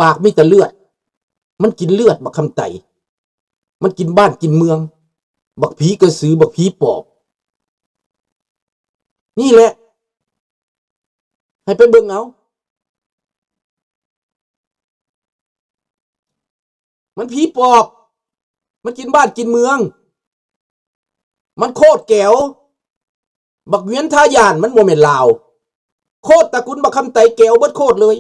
ປາກມີແຕ່ເລືອດ. ມັນກິນເລືອດບັກຄຳໄຕ. ມັນກິນບ້ານກິນເມືອງ. ບັກຜີກະສື, ບັກຜີປອບ. ນີ້ແຫຼະ. ໃຫ້ໄປເບິ່ງເອົາ. ມັນຜີປອບ. ມັນກິນບ້ານກິນເມືອງ. ມັນໂຄດແກວ. ບັກຫວຽນທາຢ້ານ ມັນບໍ່ແມ່ນລາວ. ໂຄດຕະກຸນບັກຄຳໄຕແກວເບິດໂຄດເລີຍ.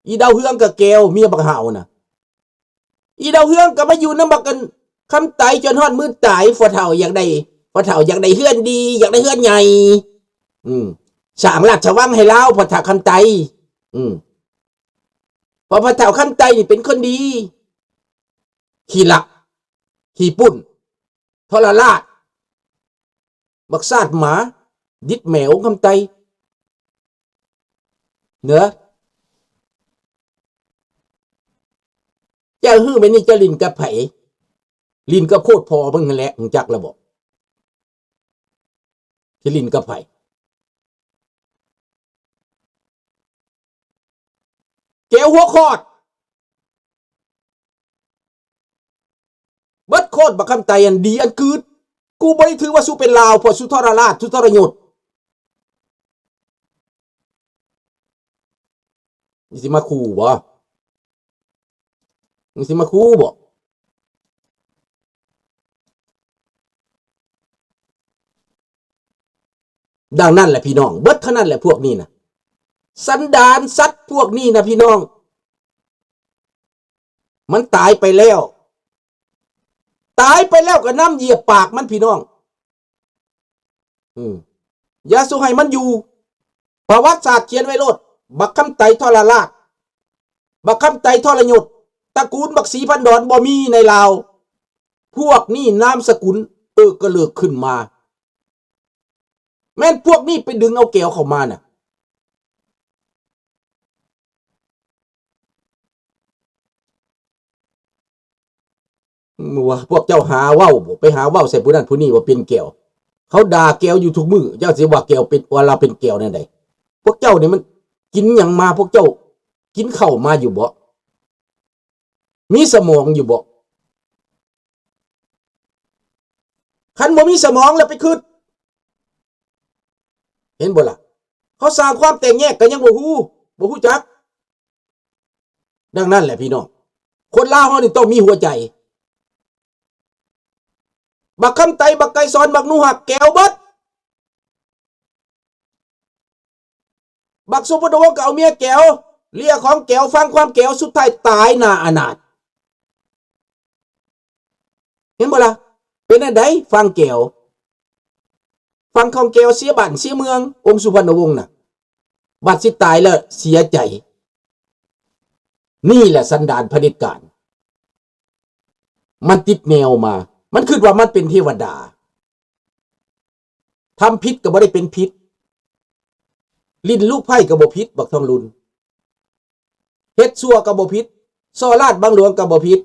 ອີດາວເຮືອງກະແກວ ເມຍບັກຫາວນະ. ອີດາວເຮືອງກະມາຢູ່ນຳບັກອັນຄຳໄຕຈົນຮອດມື້ຕາຍ. ພໍ່ເຖົ້າຢາກໄດ້ ພໍ່ເຖົ້າຢາກໄດ້ເຮືອນດີ ຢາກໄດ້ເຮືອນໃຫຍ່ ອືມ ສ້າງລາຊະວັງໃຫ້ລາວ ພໍ່ເຖົ້າຄຳໄຕ. ອືມ ເພາະພໍ່ເຖົ້າຄຳໄຕນີ້ເປັນຄົນດີ ຂີ້ລັກ ຂີ້ປຸ້ນ ທໍລະລາດ ບັກຊາດໝາ ດິດແໝອົງຄຳໄຕເນາະ. ເຈົ້າຮູ້ແບບນີ້ເຈົ້າຫຼິ້ນກັບໃຜ? ຫຼິ້ນກັບໂຄດພໍ່ມຶງຫັ້ນແຫຼະ ຮູ້ຈັກລະບໍ່? ຊິຫຼິ້ນກັບໃຜ? ແກວຫົວຂອດ ເບິດໂຄດບັກຄຳໄຕອັນດີອັນກືດ. ກູບໍ່ໄດ້ຖືວ່າສູເປັນລາວ ເພາະສູທໍລະລາດ ສູທໍລະຍົດ. ມຶງຊິມາຂູ່ບໍ? ມຶງຊິມາຂູ່ບໍ? ດັ່ງນັ້ນແຫຼະພີ່ນ້ອງ ເບິດເທົ່ານັ້ນແຫຼະພວກນີ້ນະ. ສັນດານສັດພວກນີ້ນະພີ່ນ້ອງ ມັນຕາຍໄປແລ້ວ. ຕາຍໄປແລ້ວກໍນ້ຳຢຽບປາກມັນພີ່ນ້ອງ. ອືມ ຢ່າສູ່ໃຫ້ມັນຢູ່. ປະຫວັດສາດຂຽນໄວ້ໂລດ ບັກຄຳໄຕທໍລະລາດ ບັກຄຳໄຕທໍລະຍົດ ຕະກູນບັກສີພັນດອນບໍ່ມີໃນລາວ. ພວກນີ້ນາມສະກຸນເອີກະເລີກຂຶ້ນມາ. ແມ່ນພວກນີ້ໄປດຶງເອົາແກວເຂົ້າມານະ. ວ່າພວກເຈົ້າຫາເວົ້າບໍ? ໄປຫາເວົ້າໃສ່ຜູ້ນັ້ນຜູ້ນີ້ວ່າເປັນແກວ. ເຂົາດ່າແກວຢູ່ທຸກມື້ ເຈົ້າຊິວ່າແກວເປັນ ວ່າລາວເປັນແກວແນວໃດ? ພວກເຈົ້ານີ້ມັນກິນຫຍັງມາ? ພວກເຈົ້າກິນເຂົ້າມາຢູ່ບໍ? ມີສະໝອງຢູ່ບໍ? ຄັນບໍ່ມີສະໝອງແລ້ວໄປຄິດ ເຫັນບໍ່ລະ? ເຂົາສ້າງຄວາມແຕກແຍກກໍຍັງບໍ່ຮູ້ ບໍ່ຮູ້ຈັກ. ດັ່ງນັ້ນແຫຼະພີ່ນ້ອງ ຄົນລາວເຮົານີ້ຕ້ອງມີຫົວໃຈ. ບັກຄຳໄຕ ບັກໄກສອນ ບັກໜູຮັກ ແກວເບິດ. ບັກສຸພົນນະວົງກໍເອົາເມຍແກວ ເລຍຂອງແກວ ຟັງຄວາມແກວ ສຸດທ້າຍຕາຍໜ້າອະນາດ. ເຫັນບໍ່ລະ? ເປັນອັນໃດ? ຟັງແກວ ຟັງຂອງແກວເສຍບ້ານເສຍເມືອງ ອົງສຸພັນນະວົງນະ ບັດຊິຕາຍແລ້ວເສຍໃຈ. ນີ້ແຫຼະສັນດານຜະເດັດການ ມັນຕິດແນວມາ ມັນຄິດວ່າມັນເປັນເທວະດາ. ທຳຜິດກໍບໍ່ໄດ້ເປັນຜິດ ຫຼິ້ນລູກໄພ້ກໍບໍ່ຜິດ ບັກທອງລຸນ ເຮັດຊົ່ວກໍບໍ່ຜິດ ສໍ້ລາດບັງຫຼວງກໍບໍ່ຜິດ.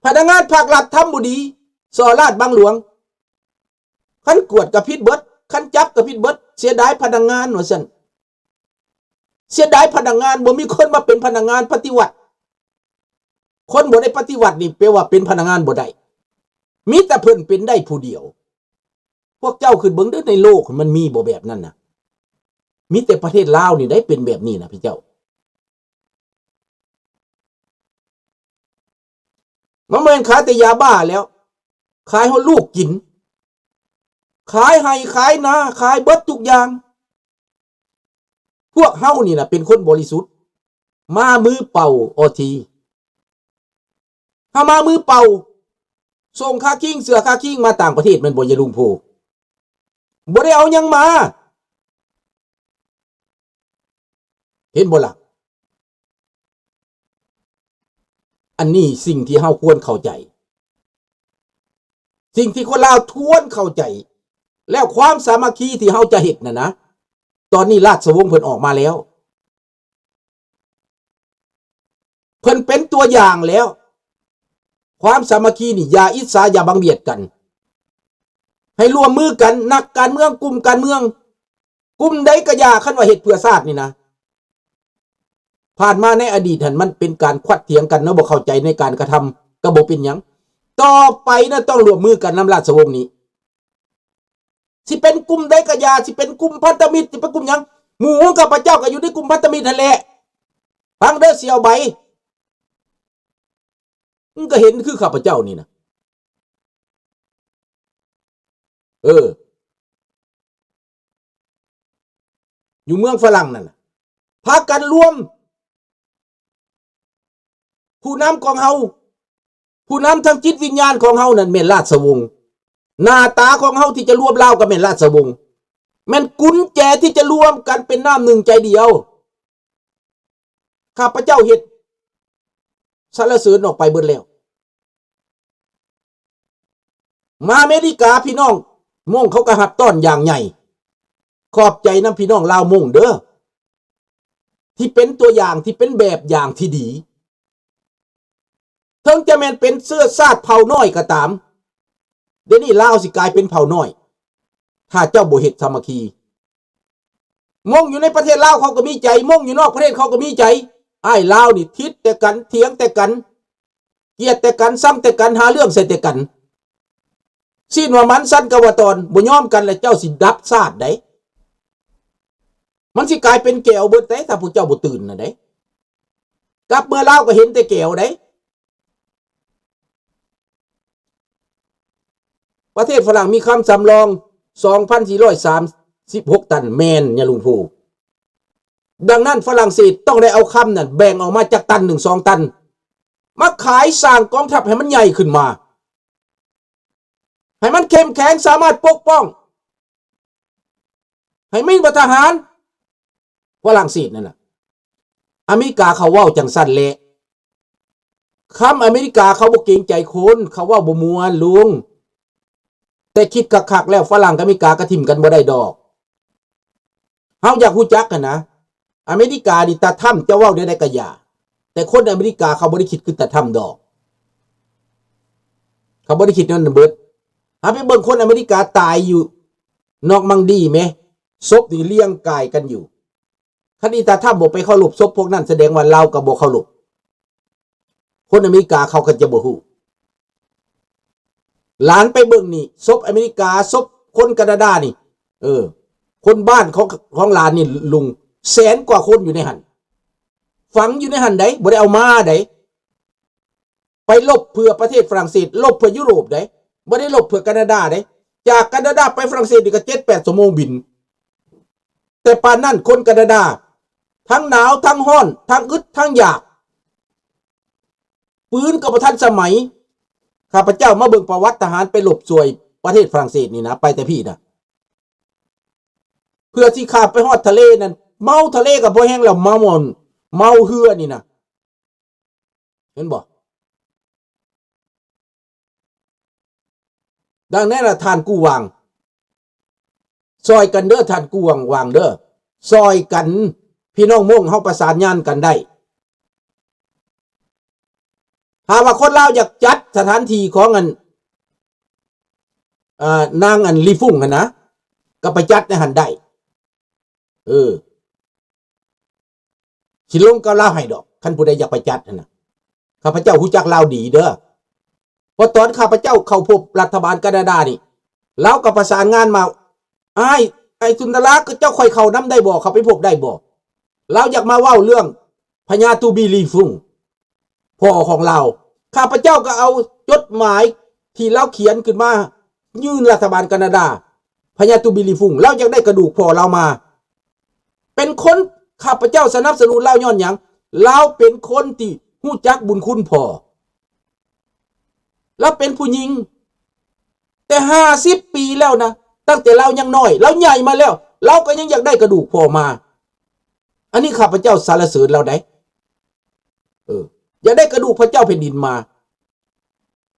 ພະນັກງານພາກລັດທຳບໍ່ດີ ສໍ້ລາດບັງຫຼວງ ຄັນກວດກໍຜິດເບິດ ຄັນຈັບກໍຜິດເບິດ ເສຍດາຍພະນັກງານວ່າຊັ້ນ. ເສຍດາຍພະນັກງານ ບໍ່ມີຄົນມາເປັນພະນັກງານປະຕິວັດ. ຄົນບໍ່ໄດ້ປະຕິວັດນີ້ແປວ່າເປັນພະນັກງານບໍ່ໄດ້ ມີແຕ່ເພິ່ນເປັນໄດ້ຜູ້ດຽວ. ພວກເຈົ້າຄິດເບິ່ງເດີ້ ໃນໂລກມັນມີບໍ່ແບບນັ້ນນະ? ມີແຕ່ປະເທດລາວນີ້ໄດ໋ເປັນແບບນີ້ນະ ພະເຈົ້າ. ມັນບໍ່ແມ່ນຂາຍແຕ່ຢາບ້າແລ້ວ ຂາຍຮອດລູກກິນ ຂາຍໄຮ່ຂາຍນາ ຂາຍເບິດທຸກຢ່າງ. ພວກເຮົານີ້ນະເປັນຄົນບໍລິສຸດ ມາມືເປົ່າ ອໍທີ ເຮົາມາມືເປົ່າ ສົ່ງຄາຄິງ ເສື້ອຄາຄິງມາຕ່າງປະເທດແມ່ນບໍ່ ຍາລຸງໂພ? ບໍ່ໄດ້ເອົາຫຍັງມາ. ເຫັນບໍ່ລະ? ອັນນີ້ສິ່ງທີ່ເຮົາຄວນເຂົ້າໃຈ ສິ່ງທີ່ຄົນລາວຄວນເຂົ້າໃຈ ແລ້ວຄວາມສາມັກຄີທີ່ເຮົາຈະເຮັດນັ້ນນະ ຕອນນີ້ລາຊະວົງເພິ່ນອອກມາແລ້ວ ເພິ່ນເປັນຕົວຢ່າງແລ້ວ ຄວາມສາມັກຄີນີ້ ຢ່າອິດສາ ຢ່າບັງບຽດກັນ ໃຫ້ຮ່ວມມືກັນ ນັກການເມືອງ ກຸ່ມການເມືອງ ກຸ່ມໃດກໍຢ່າ ຄັນວ່າເຮັດເພື່ອຊາດນີ້ນະ ຜ່ານມາໃນອະດີດຫັ້ນ ມັນເປັນການຂັດຖຽງກັນເນາະ ບໍ່ເຂົ້າໃຈໃນການກະທຳ ກໍບໍ່ເປັນຫຍັງ. ຕໍ່ໄປນະ ຕ້ອງຮ່ວມມືກັນນຳລາຊະວົງນີ້. ຊິເປັນກຸ່ມໃດກໍຢ່າ, ຊິເປັນກຸ່ມພັນທະມິດ, ຊິເປັນກຸ່ມຫຍັງ, ໝູ່ຂອງຂ້າພະເຈົ້າກໍຢູ່ໃນກຸ່ມພັນທະມິດຫັ້ນແຫຼະ. ຟັງເດີ ສ່ຽວໃບ, ມຶງກໍເຫັນຄືຂ້າພະເຈົ້ານີ້ນະ. ເອີ ຢູ່ເມືອງຝຣັ່ງນັ້ນນະ ພາກັນລວມ ຜູ້ນຳຂອງເຮົາ, ຜູ້ນຳທາງຈິດວິນຍານຂອງເຮົານັ້ນແມ່ນລາຊະວົງ. ໜ້າຕາຂອງເຮົາທີ່ຈະລວມລາວກໍແມ່ນລາຊະວົງ. ແມ່ນກຸນແຈທີ່ຈະລວມກັນເປັນນ້ຳໜຶ່ງໃຈດຽວ. ຂ້າພະເຈົ້າເຮັດ ສັນລະເສີນອອກໄປເບິດແລ້ວ. ມາອາເມລິກາ ພີ່ນ້ອງມົ້ງເຂົາກໍຮັບຕ້ອນຢ່າງໃຫຍ່. ຂອບໃຈນຳພີ່ນ້ອງລາວມົ້ງເດີ ທີ່ເປັນຕົວຢ່າງ ທີ່ເປັນແບບຢ່າງທີ່ດີ. ເຖິງຈະແມ່ນເປັນເຊື້ອຊາດເຜົ່ານ້ອຍກໍຕາມ, ດຽວນີ້ລາວຊິກາຍເປັນເຜົ່ານ້ອຍ ຖ້າເຈົ້າບໍ່ເຮັດສາມັກຄີ. ມົ້ງຢູ່ໃນປະເທດລາວເຂົາກໍມີໃຈ, ມົ້ງຢູ່ນອກປະເທດເຂົາກໍມີໃຈ. ອ້າຍລາວນີ້ທິດແຕ່ກັນ, ຖຽງແຕ່ກັນ, ກຽດແຕ່ກັນ, ຊັງແຕ່ກັນ, ຫາເລື່ອງໃສ່ແຕ່ກັນ. ຊີ້ນວ່າມັນ, ສັນກໍວ່າຕອນ, ບໍ່ຍອມກັນແລ້ວເຈົ້າຊິດັບຊາດໃດ໋. ມັນຊິກາຍເປັນແກວເບິດໃດ໋ ຖ້າພວກເຈົ້າບໍ່ຕື່ນນະໃດ໋. ກັບເມືອລາວກໍເຫັນແຕ່ແກວໃດ໋. ປະເທດຝຣັ່ງມີຄຳສຳລອງສອງພັນສີ່ຮ້ອຍສາມສິບຫົກຕັນ ແມ່ນຍາລຸງພູ. ດັ່ງນັ້ນຝຣັ່ງເສດຕ້ອງໄດ້ເອົາຄຳນັ້ນແບ່ງອອກມາຈັກຕັນໜຶ່ງ ສອງຕັນ ມາຂາຍສ້າງກອງທັບໃຫ້ມັນໃຫຍ່ຂຶ້ນມາ, ໃຫ້ມັນເຂັ້ມແຂງ, ສາມາດປົກປ້ອງ, ໃຫ້ມີບັດທະຫານຝຣັ່ງເສດນັ້ນນະ. ອາເມລິກາເຂົາເວົ້າຈັ່ງຊັ້ນແຫຼະ. ຄຳອາເມລິກາເຂົາບໍ່ເກງໃຈຄົນ, ເຂົາເວົ້າບໍ່ມ່ວນລຸງ. ແຕ່ຄິດຄັກໆແລ້ວ ຝຣັ່ງກັບອາເມລິກາກໍຖິ້ມກັນບໍ່ໄດ້ດອກ. ເຮົາຢາກຮູ້ຈັກຫັ້ນນະ, ອາເມລິການີ້ ຕາທຳຈະເວົ້າແນວໃດກໍຢ່າ, ແຕ່ຄົນອາເມລິກາເຂົາບໍ່ໄດ້ຄິດຄືຕາທຳດອກ. ເຂົາບໍ່ໄດ້ຄິດແນວນັ້ນເບິດ. ເຮົາໄປເບິ່ງຄົນອາເມລິກາຕາຍຢູ່ນອກມັງດີແມ, ສົບນີ້ລຽງກາຍກັນຢູ່. ຄັນອີຕາທຳບໍ່ໄປເຄົາລົບສົບພວກນັ້ນ ສະແດງວ່າລາວກໍບໍ່ເຄົາລົບ. ຄົນອາເມລິກາເຂົາກໍຈະບໍ່ຮູ້. ຫຼານໄປເບິ່ງນີ້, ສົບອາເມລິກາ, ສົບຄົນການາດານີ້, ເອີ, ຄົນບ້ານຂອງ, ຂອງຫຼານນີ້ລຸງ, ແສນກວ່າຄົນຢູ່ໃນຫັ້ນ, ຝັງຢູ່ໃນຫັ້ນໃດ໋, ບໍ່ໄດ້ເອົາມາໃດ໋. ໄປລົບເພື່ອປະເທດຝຣັ່ງເສດ, ລົບເພື່ອຢູໂຣບໃດ໋, ບໍ່ໄດ້ລົບເພື່ອການາດາໃດ໋. ຈາກການາດາໄປຝຣັ່ງເສດນີ້ກໍເຈັດແປດຊົ່ວໂມງບິນ. ແຕ່ປານນັ້ນຄົນການາດາ ທັງໜາວ, ທັງຮ້ອນ, ທັງອຶດ, ທັງຢາກ, ປືນກໍບໍ່ທັນສະໄໝ. ຂ້າພະເຈົ້າມາເບິ່ງປະຫວັດທະຫານໄປລົບຊ່ວຍປະເທດຝຣັ່ງເສດນີ້ນະ, ໄປແຕ່ພີ້ນະ, ເພື່ອຊິຂ້າມໄປຮອດທະເລນັ້ນ, ເມົາທະເລກໍພໍແຮງແລ້ວ, ເມົາອັນ, ເມົາເຮືອນີ້ນະ. ເຫັນບໍ່? ດັ່ງນັ້ນລະທ່ານກູຫວ່າງ, ຊ່ອຍກັນເດີທ່ານກູຫວ່າງ, ຫວ່າງເດີ, ຊ່ອຍກັນ, ພີ່ນ້ອງມົ້ງເຮົາປະສານງານກັນໄດ້. ຖ້າວ່າຄົນລາວຢາກຈັດສະຖານທີ່ຂອງອັນ, ເອີ, ນາງອັນລີຟຸງຫັ້ນນະ, ກໍໄປຈັດໃນຫັ້ນໄດ້. ເອີ. ຊິລົງກັບລາວໃຫ້ດອກ, ຄັນຜູ້ໃດຢາກໄປຈັດຫັ້ນນະ. ຂ້າພະເຈົ້າຮູ້ຈັກລາວດີເດີ, ເພາະຕອນຂ້າພະເຈົ້າເຂົ້າພົບລັດຖະບານການາດານີ້, ລາວກໍປະສານງານມາ, ອ້າຍ, ອ້າຍສຸນດາລາ, ເຈົ້າຂ້ອຍເຂົ້ານຳໄດ້ບໍ່? ເຂົ້າໄປພົບໄດ້ບໍ່? ລາວຢາກມາເວົ້າເລື່ອງພະຍາຕູບີລີຟຸງ ພໍ່ຂອງລາວ. ຂ້າພະເຈົ້າກໍເອົາຈົດໝາຍທີ່ລາວຂຽນຂຶ້ນມາຍື່ນລັດຖະບານການາດາ, ພະຍາຕູບີລີຟຸງ, ລາວຢາກໄດ້ກະດູກພໍ່ລາວມາ. ເປັນຄົນ, ຂ້າພະເຈົ້າສະໜັບສະໜູນລາວຍ້ອນຫຍັງ? ລາວເປັນຄົນທີ່ຮູ້ຈັກບຸນຄຸນພໍ່. ລາວເປັນຜູ້ຍິງແຕ່ຫ້າສິບປີແລ້ວນະ, ຕັ້ງແຕ່ລາວຍັງນ້ອຍ, ລາວໃຫຍ່ມາແລ້ວ, ລາວກໍຍັງຢາກໄດ້ກະດູກພໍ່ມາ. ອັນນີ້ຂ້າພະເຈົ້າສັນລະເສີນລາວໄດ໋. ເອີ, ຢາກໄດ້ກະດູກພະເຈົ້າແຜ່ນດິນມາ.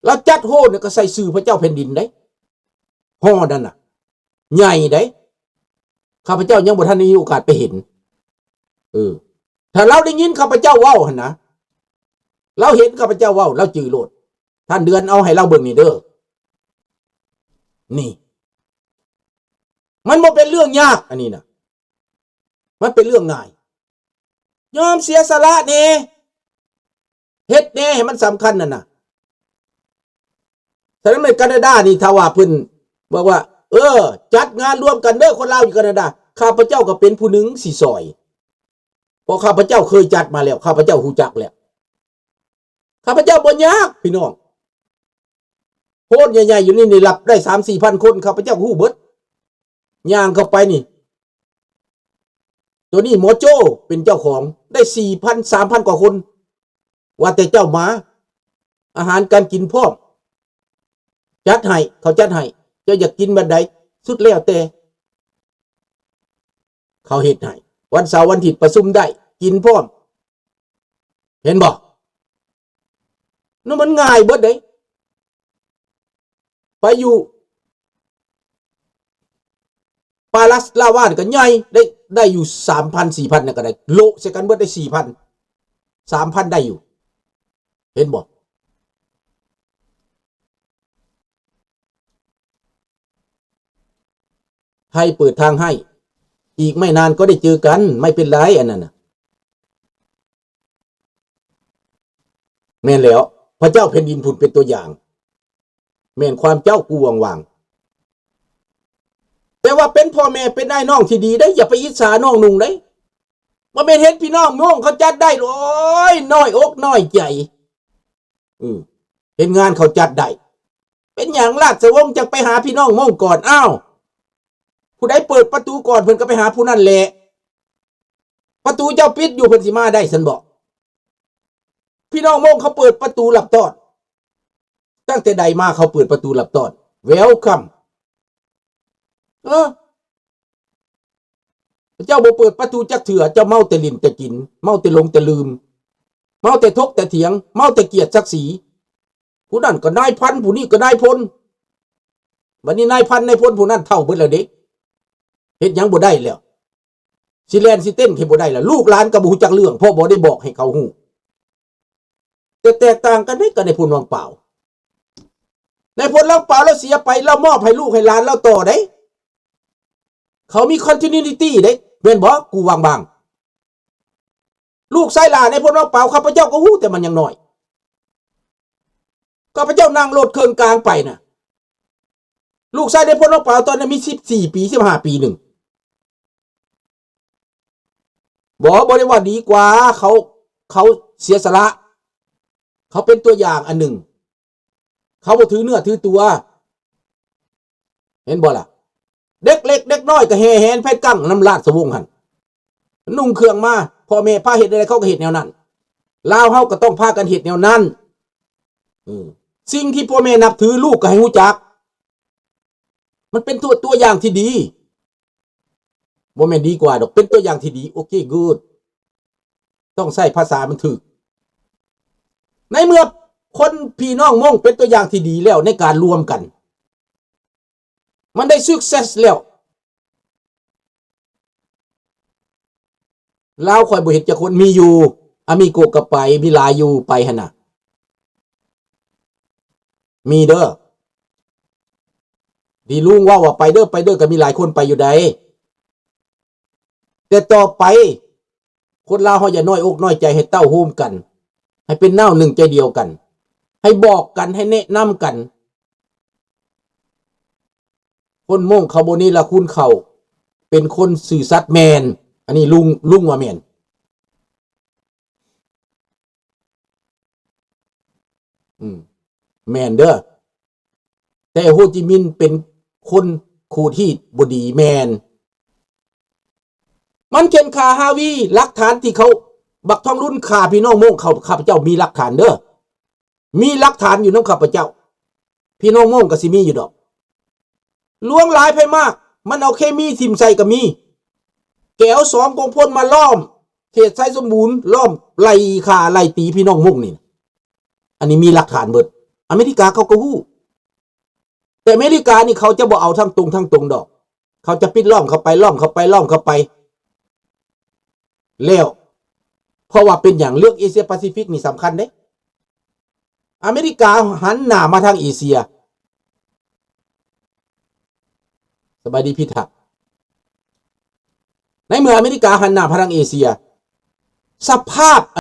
ລາວຈັດໂຮນກໍໃສ່ຊື່ພະເຈົ້າແຜ່ນດິນໄດ໋. ຫໍນັ້ນນະ ໃຫຍ່ໄດ໋. ຂ້າພະເຈົ້າຍັງບໍ່ທັນໄດ້ມີໂອກາດໄປເຫັນ. ເອີ, ຖ້າລາວໄດ້ຍິນຂ້າພະເຈົ້າເວົ້າຫັ້ນນະ, ລາວເຫັນຂ້າພະເຈົ້າເວົ້າ, ລາວຈື່ໂລດ. ທ່ານເດືອນເອົາໃຫ້ລາວເບິ່ງນີ້ເດີ. ນີ້ ມັນບໍ່ເປັນເລື່ອງຍາກ, ອັນນີ້ນະ ມັນເປັນເລື່ອງງ່າຍ. ຍອມເສຍສະຫຼະແດ່ ເຮັດແດ່ໃຫ້ມັນສຳຄັນຫັ້ນນະ. ສະນັ້ນໃນການາດານີ້ ຖ້າວ່າເພິ່ນບອກວ່າ ເອີ ຈັດງານລວມກັນເດີ ຄົນລາວຢູ່ການາດາ, ຂ້າພະເຈົ້າກໍເປັນຜູ້ໜຶ່ງຊິຊ່ອຍ ເພາະຂ້າພະເຈົ້າເຄີຍຈັດມາແລ້ວ ຂ້າພະເຈົ້າຮູ້ຈັກແລ້ວ. ຂ້າພະເຈົ້າບໍ່ຍາກພີ່ນ້ອງ ໂພສໃຫຍ່ໆຢູ່ນີ້ ນີ້ ຮັບໄດ້ສາມສີ່ພັນຄົນ ຂ້າພະເຈົ້າຮູ້ເບິດ. ຍ່າງເຂົ້າໄປນີ້ ໂຕນີ້ໝໍໂຈ້ເປັນເຈົ້າຂອງ ໄດ້ສີ່ພັນ ສາມພັນກວ່າຄົນ. ວ່າແຕ່ເຈົ້າມາ ອາຫານການກິນພ້ອມ ຈັດໃຫ້ ເຂົາຈັດໃຫ້. ເຈົ້າຢາກກິນແບບໃດ ສຸດແລ້ວແຕ່ ເຂົາເຮັດໃຫ້. ວັນເສົາວັນອາທິດປະຊຸມໄດ້ ກິນພ້ອມ. ເຫັນບໍ່? ນັ້ນມັນງ່າຍເບິດເດ້. ໄປຢູ່ປາລັສລາວານກໍໃຫຍ່ ໄດ້ ໄດ້ຢູ່ສາມພັນ ສີ່ພັນນັ້ນກໍໄດ້ ໂລະໃສ່ກັນເບິດໄດ້ສີ່ພັນ ສາມພັນໄດ້ຢູ່. ເຫັນບໍ່? ໃຫ້ເປີດທາງໃຫ້ ອີກໄມ່ນານກໍໄດ້ເຈີກັນ ໄມ່ເປັນໄລ ອັນນັ້ນນະ. ແມ່ນແລ້ວ ພະເຈົ້າແຜ່ນດິນພຸ້ນເປັນຕົວຢ່າງ ແມ່ນຄວາມເຈົ້າກູຫວ່າງໆ. ແຕ່ວ່າເປັນພໍ່ແມ່ເປັນອ້າຍນ້ອງທີ່ດີເດ້ ຢ່າໄປອິດສານ້ອງນຸ່ງເດ້. ບໍ່ແມ່ນເຫັນພີ່ນ້ອງມົ້ງເຂົາຈັດໄດ້ ໂອ້ຍ ນ້ອຍອົກນ້ອຍໃຈ. ອື ເຫັນງານເຂົາຈັດໄດ້ ເປັນຫຍັງລາຊະວົງຈັ່ງໄປຫາພີ່ນ້ອງມົ້ງກ່ອນ? ອ້າວ ຜູ້ໃດເປີດປະຕູກ່ອນ ເພິ່ນກໍໄປຫາຜູ້ນັ້ນແຫຼະ. ປະຕູເຈົ້າປິດຢູ່ ເພິ່ນຊິມາໄດ້ຊັ້ນເບາະ? ພີ່ນ້ອງມົ້ງເຂົາເປີດປະຕູຮັບຕ້ອນ ຕັ້ງແຕ່ໃດມາເຂົາເປີດປະຕູຮັບຕ້ອນ Welcome. ເອີ ເຈົ້າບໍ່ເປີດປະຕູຈັກເທື່ອ ເຈົ້າເມົາແຕ່ຫຼິ້ນແຕ່ກິນ ເມົາແຕ່ຫຼົງແຕ່ລືມ ເມົາແຕ່ຖົກແຕ່ຖຽງ ເມົາແຕ່ກຽດສັກສີ. ຜູ້ນັ້ນກໍນາຍພັນ ຜູ້ນີ້ກໍນາຍພົນ. ບັດນີ້ນາຍພັນນາຍພົນຜູ້ນັ້ນເຖົ້າເບິດແລ້ວເດ້ ເຮັດຫຍັງບໍ່ໄດ້ແລ້ວ ຊິແລ່ນຊິເຕັ້ນໃຫ້ບໍ່ໄດ້ແລ້ວ. ລູກຫຼານກໍບໍ່ຮູ້ຈັກເລື່ອງ ເພາະບໍ່ໄດ້ບອກໃຫ້ເຂົາຮູ້. ແຕ່ແຕກຕ່າງກັນເດ້ກັບນາຍພົນວັງປາວ. ນາຍພົນວັງປາວລາວເສຍໄປ ລາວມອບໃຫ້ລູກໃຫ້ຫຼານລາວຕໍ່ເດ້. ເຂົາມີ continuity ເດ້ ແມ່ນບໍ່? ກູຫວ່າງບາງ ລູກຊາຍຫຼ້ານາຍພົນວັງປາວ ຂ້າພະເຈົ້າກໍຮູ້ ແຕ່ມັນຍັງນ້ອຍ. ຂ້າພະເຈົ້ານັ່ງລົດເຄິ່ງກາງໄປນະ ລູກຊາຍນາຍພົນວັງປາວຕອນນັ້ນມີສິບສີ່ປີ ສິບຫ້າປີໜຶ່ງ. ບໍ່ ບໍ່ໄດ້ວ່າດີກວ່າ ເຂົາ ເຂົາເສຍສະຫຼະ ເຂົາເປັນຕົວຢ່າງອັນໜຶ່ງ ເຂົາບໍ່ຖືເນື້ອຖືຕົວ ເຫັນບໍ່ລະ? ເດັກເລັກເດັກນ້ອຍກໍແຫ່ແຫນໄພກັງນຳລາຊະວົງຫັ້ນ ນຸ່ງເຄື່ອງມາ ພໍ່ແມ່ພາເຮັດແນວໃດເຂົາກໍເຮັດແນວນັ້ນ. ລາວເຮົາກໍຕ້ອງພາກັນເຮັດແນວນັ້ນ. ເອີ ສິ່ງທີ່ພໍ່ແມ່ນັບຖື ລູກກໍໃຫ້ຮູ້ຈັກ. ມັນເປັນຕົວ ຕົວຢ່າງທີ່ດີ ບໍ່ແມ່ນດີກວ່າດອກ ເປັນຕົວຢ່າງທີ່ດີ. ໂອເຄ good ຕ້ອງໃຊ້ພາສາໃຫ້ມັນຖືກ. ໃນເມື່ອຄົນ ພີ່ນ້ອງມົ້ງເປັນຕົວຢ່າງທີ່ດີແລ້ວໃນການລວມກັນ ມັນໄດ້ success ແລ້ວ. ລາວຂ້ອຍບໍ່ເຮັດຈັກຄົນ ມີຢູ່ ອາມິໂກະກໍໄປ ມີຫຼາຍຢູ່ ໄປຫັ້ນນະ ມີເດີ. ທີ່ລຸງເວົ້າວ່າໄປເດີ ໄປເດີ ກໍມີຫຼາຍຄົນໄປຢູ່ໃດ. ແຕ່ຕໍ່ໄປ ຄົນລາວເຮົາຢ່ານ້ອຍອົກນ້ອຍໃຈ ໃຫ້ເຕົ້າໂຮມກັນ ໃຫ້ເປັນນ້ຳໜຶ່ງໃຈດຽວກັນ ໃຫ້ບອກກັນ ໃຫ້ແນະນຳກັນ. ຄົນມົ້ງເຂົາບໍ່ເນລະຄຸນເຂົາ ເປັນຄົນຊື່ສັດແມ່ນ. ອັນນີ້ລຸງ ລຸງວ່າແມ່ນ. ອືມ ແມ່ນເດີ ແຕ່ໂຮຈິມິນເປັນຄົນຂູດຮີດບໍ່ດີ ແມ່ນ. ມັນເຂັ່ນຂ້າຮາວີ ຫຼັກຖານທີ່ເຂົາ ບັກທອງລຸນຂ້າພີ່ນ້ອງມົ້ງເຂົາ ຂ້າພະເຈົ້າມີຫຼັກຖານເດີ ມີຫຼັກຖານຢູ່ນຳຂ້າພະເຈົ້າ. ພີ່ນ້ອງມົ້ງກໍຊິມີຢູ່ດອກ ຫຼວງຫຼາຍໄພມາກ ມັນເອົາເຄມີຖິ້ມໃສ່ກໍມີ. ແກວສອງກົງພົນມາລ້ອມເຂດໄຊສົມບູນ ລ້ອມໄລ່ຂ້າໄລ່ຕີພີ່ນ້ອງມົ້ງນີ້ ອັນນີ້ມີຫຼັກຖານເບິດ. ອາເມລິກາເຂົາກໍຮູ້ ແຕ່ອາເມລິການີ້ເຂົາຈະບໍ່ເອົາທາງຕົງທາງຕົງດອກ ເຂົາຈະປິດລ້ອມເຂົ້າໄປ ລ້ອມເຂົ້າໄປ ລ້ອມເຂົ້າໄປ ແລ້ວ ເພາະວ່າເປັນຫຍັງ ເລື່ອງເອເຊຍປາຊີຟິກນີ້ສຳຄັນເດ້. ອາເມລິກາຫັນໜ້າມາທາງເອເຊຍ. ສະບາຍດີພິທັກ. ໃນເມື່ອອາເມລິກາຫັນໜ້າມາທາງເອເຊຍ, ສະພາບ